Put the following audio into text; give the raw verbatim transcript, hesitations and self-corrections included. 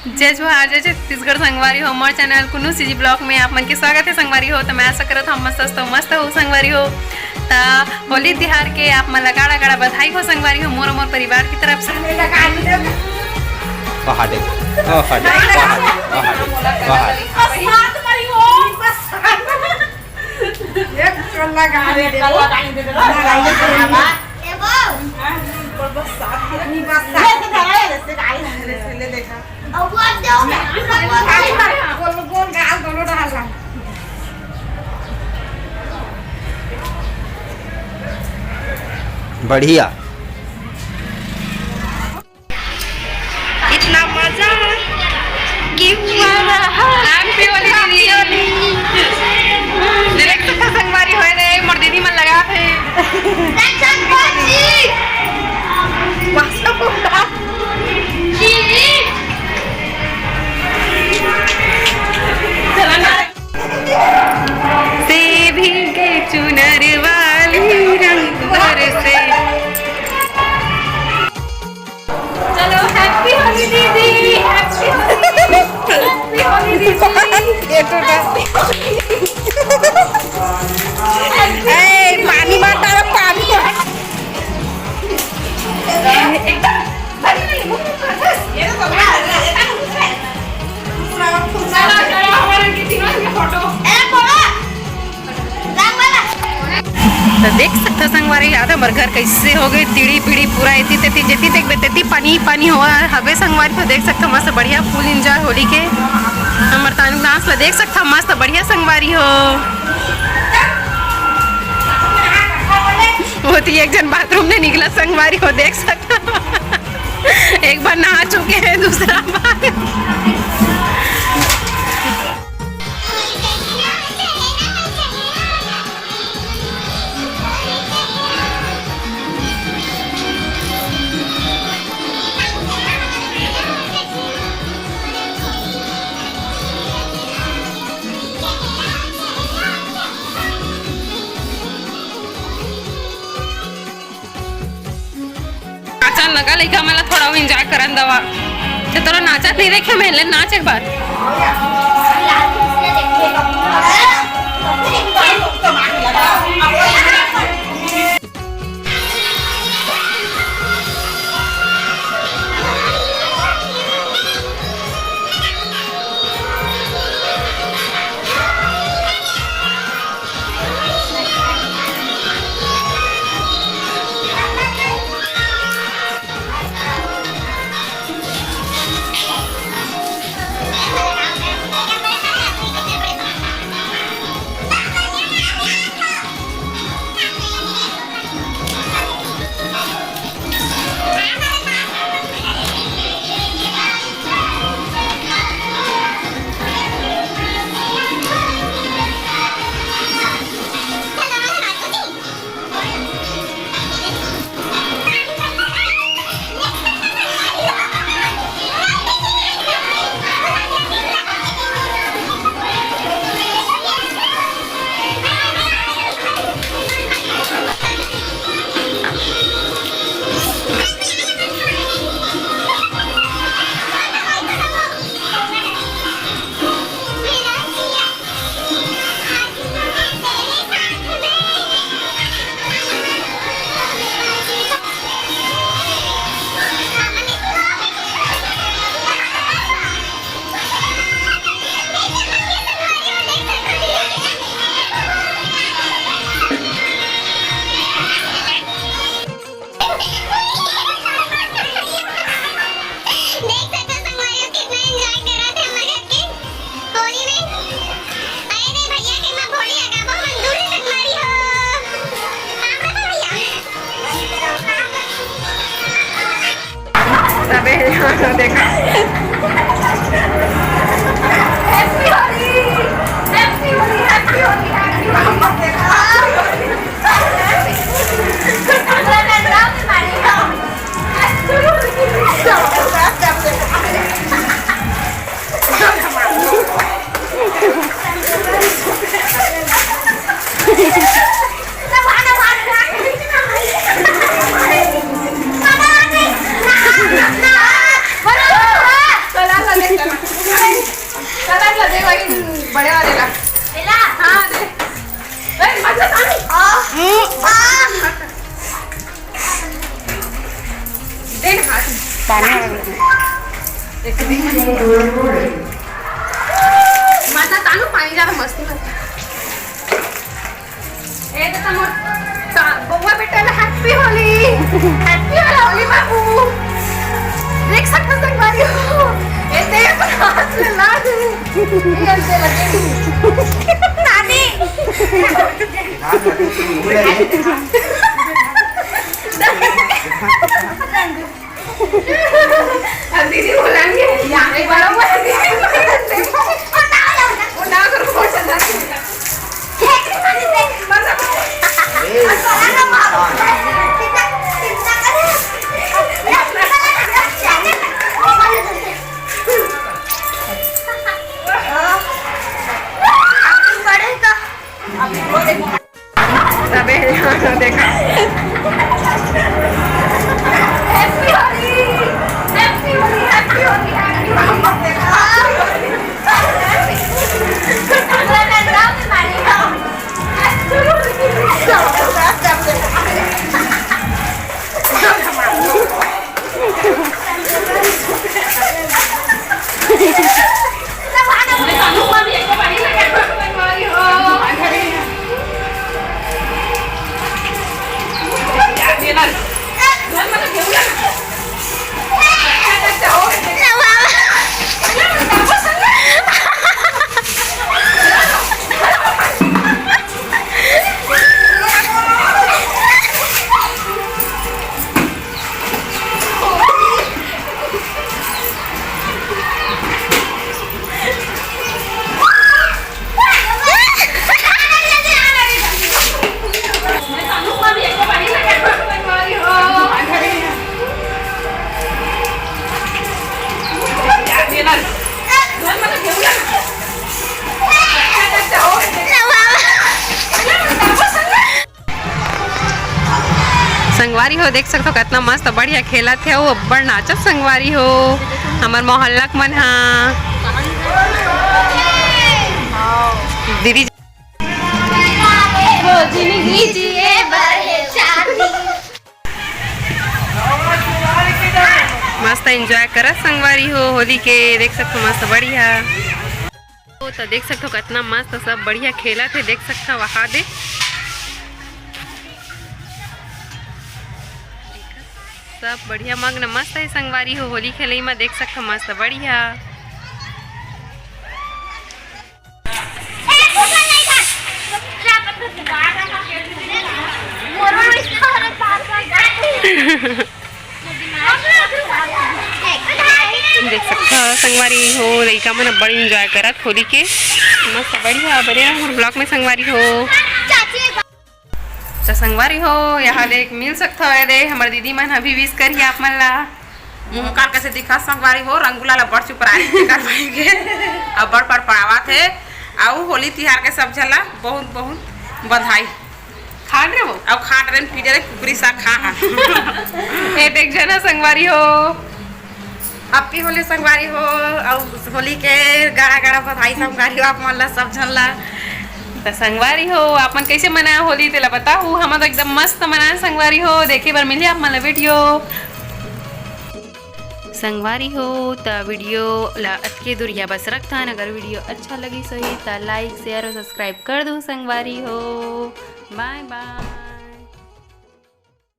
जय जोहार, जय छत्तीसगढ़ संगवारी हो। मोर चैनल कुन्नू सीजी ब्लॉग में आप मन के स्वागत है संगवारी हो। तो मैं आशा करत हूँ मस्त, मस्त हो संगवारी हो। त होली तिहार के आप मन ला गाड़ा गाड़ा बधाई हो संगवारी हो, मोर, मोर परिवार की तरफ से। पहाड़े, पहाड़े, पहाड़े, पहाड़े, पहाड़े। एक टोला गाड़ी दे दो। ए बो। हाँ, बरसात। ये तो धरा है, जैसे गाड़ी ले, ले देखा। अब वो दो, अब वो दो। गोल, गोल गाल दोनों डाल रहा। बढ़िया। इतना मजा क्यों आ रहा है? Happy होली दीदी। देख सकथो संगवारी होए रे, मोर दीदी मन लगा थे। से भीगे चुनर वाली रंग बरसे। चलो, happy होली दीदी, happy होली, happy होली दीदी। ये तो ए, पानी मत डालो, पानी मत। तो देख सकथो संगवारी, याद हमर घर कैसे हो गए, तिड़ी पीड़ी पूरा एती तेती, जेती देखबे तेती पानी पानी होवा हवे संगवारी। तो देख सकथो मस्त बढ़िया full enjoy होली के। हमर तानू dance ला देख सकथो मस्त बढ़िया संगवारी हो। ओती एक झन bathroom ले निकला संगवारी हो, देख सकथो। एक बार नहा चुके हैं, दूसरा बार। नाचन लगा लइका मन ला, थोड़ा enjoy करन दवा। ते तोला नाचत नहीं देखे, मैं ले नाच एक बार। देख सकथो संगवारी हो, कितना enjoy करत हे हमर घर के होली में। अरे रे भैया के माँ भोली लगाबो मन दूर से संगवारी हो। हाँ, हाँ, भैया। सबे यहाँ देखा। Happy Holi, happy Holi, happy Holi, happy Holi. माता तालू पानी ज्यादा मस्ती मत। ए तो मोर बउआ बेटा ला happy होली, happy होली बाबू। देख सकत संगवारी हो, ए दे अपन हाथ में ला दे। नानी। अब दीदी बोलेंगे, यहाँ पे बड़ा हुआ है, दीदी बोलेंगे। तबे देखा। संगवारी हो, देख सकथो कतना मस्त बढ़िया खेलत हे अउ अब्बड़ नाचत संगवारी हो, हमर मोहल्ला के मन हा। दीदी जिंदगी जिए बर हे चांदी। मस्त enjoy करत संगवारी हो होली के, देख सकथो मस्त बढ़िया। ओ, तो देख सकथो कतना मस्त सब बढ़िया खेलत हे, देख सकथो वहा दे सब बढ़िया मग्न मस्त हे संगवारी हो होली खेलई में, देख सकथो मस्त बढ़िया। देख सकथो संगवारी हो, लइका मन बड़ enjoy करत होली के। मस्त बढ़िया, बने रहो हमर vlog में संगवारी हो। तो संगवारी हो, यहाँ देख मिल सकथो, ये दे हमर दीदी मन अभी wish करिए आप मन ला। मुंह कान कैसे दिखा संगवारी हो, रंगुला ला बड़ चुपरारी कर भाई के। अब बड़ पड़पड़ावत हे, अउ होली तिहार के सब झन ला बहुत बहुत बधाई। खाट रे वो। अउ खाट रे, पीटे रे, कुकरी सा खा हा। ए देख जना संगवारी हो, happy होली संगवारी हो, अउ होली के गाड़ा गाड़ा बधाई संगवारी हो आप मन ला, सब झन ला। त संगवारी हो, आप मन कैसे मनाया होली, तेला बताहू। हमन तो एकदम मस्त मनाया संगवारी हो। देखे बर मिलही आप मन ला video। संगवारी हो, त video ला अतके दूरिया बस रखथन। अगर video अच्छा लगिस होही, त like, share अउ subscribe कर दू संगवारी हो। Bye bye।